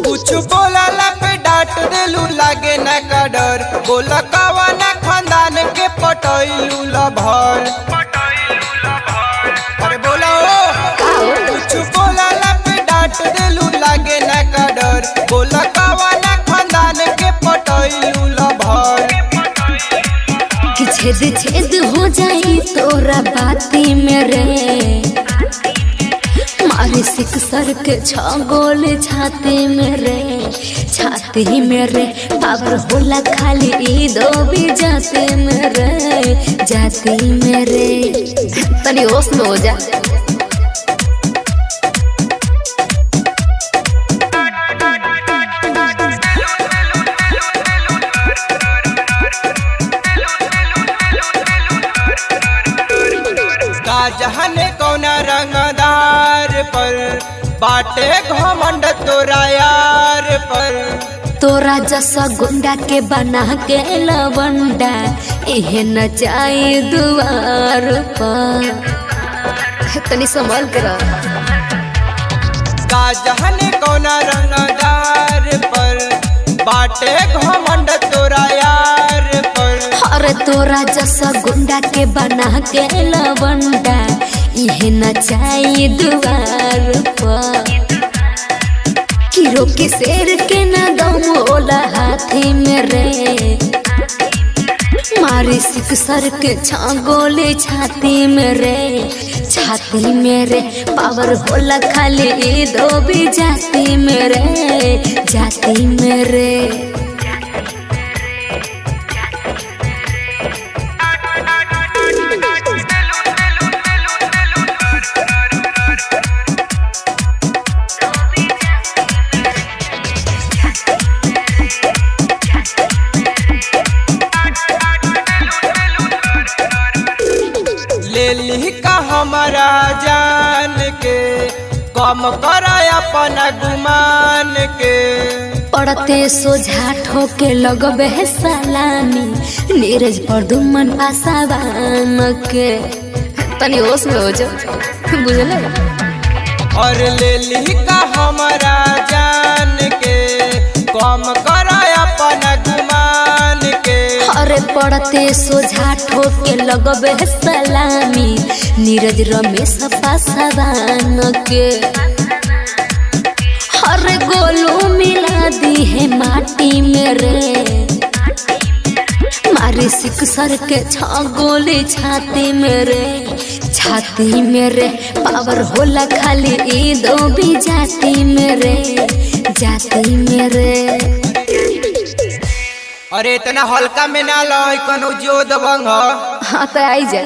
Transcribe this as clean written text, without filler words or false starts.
कुछ बोला पे डांट देलू लागे ना का डर। बोला कवना खानदान के पटैलू लभर। अरे बोला ओ। कुछ बोला पे डांट देलू लागे ना का डर। बोला कवना खानदान के पटैलू लभर। कि छेद छेद हो जाई तोरा बाती में रे, मारे सिक सर के छगोल छाती में रे, छाती में रे। पावर होला खाली ई दो भी जाते में रे, जाती में रे। तनी होश में हो जा। का जहन कौना रंगदार पर बाटे घमंड तोरा यार पर। तोरा जैसा गुंडा के बना के लवंडा इहे नचाई दुआर पर। तनी संभल कर। का जहन कौना रंगदार पर बाटे घमंड तोरा यार पर। अरे तोरा जैसा गुंडा के बना के लवंडा इहे नचाई दुआर पर। किरो के शेर के ना दम होला हाथी में रे, मारे सिक सर के छागोले छाती में रे, छाती में रे। पावर होला खाली ई दो भी जाती में रे, जाती में रे। ले ली का हमारा जान के कम कर अपना गुमान के। पड़ते सोझा ठोके लगबे सलामी नीरज पर दुमन पासावान के। तनी होश में हो जा, बुझले। और ले ली का हमारा जान के कम कर अपना गुमान के। अरे पड़ते सोझा ठोके लगबे सलामी नीरज रमेश पासावान के। हर गोलू मिला दी है माटी में रे, मारे सिक सर के छागोले छाती में रे, छाती में रे। पावर होला खाली ई दो भी जाती में रे, जाती में रे। अरे इतना हल्का में ना लो कौनो जो दबंग। हाँ तो आई जा।